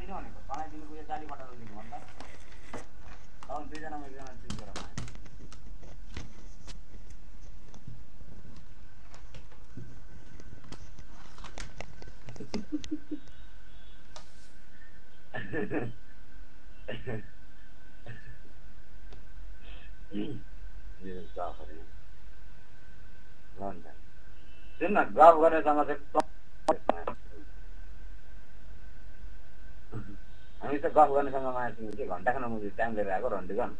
बनाइदिनु भनेको बनाइदिनुको यो जाली पठाएर दिनु भन्दा अब दुईजनामा एकजना चुज गरेर सुन न गफ गर्नेसँग चाहिँ हामी त गफ गर्नेसँग माया के घन्टा खान मुझे टाइम लिएर आएको रन्डिगन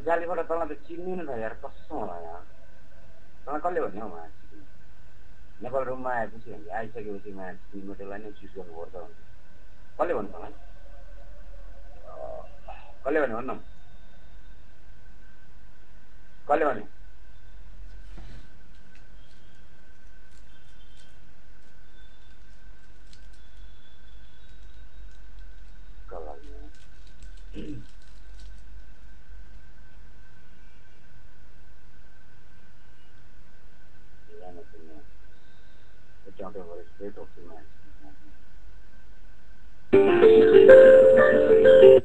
जालीबाट तँलाई त चिन्नु नि त यार कस्तो होला यार तँलाई कसले भन्यो हौ माया नेपाल रुममा आएपछि आइसकेपछि माया चिन्नुलाई नै चुज गर्नुपर्छ कसले भन्नु तँलाई कसले भन्यो भन्नु कसले भन्यो straight off the match.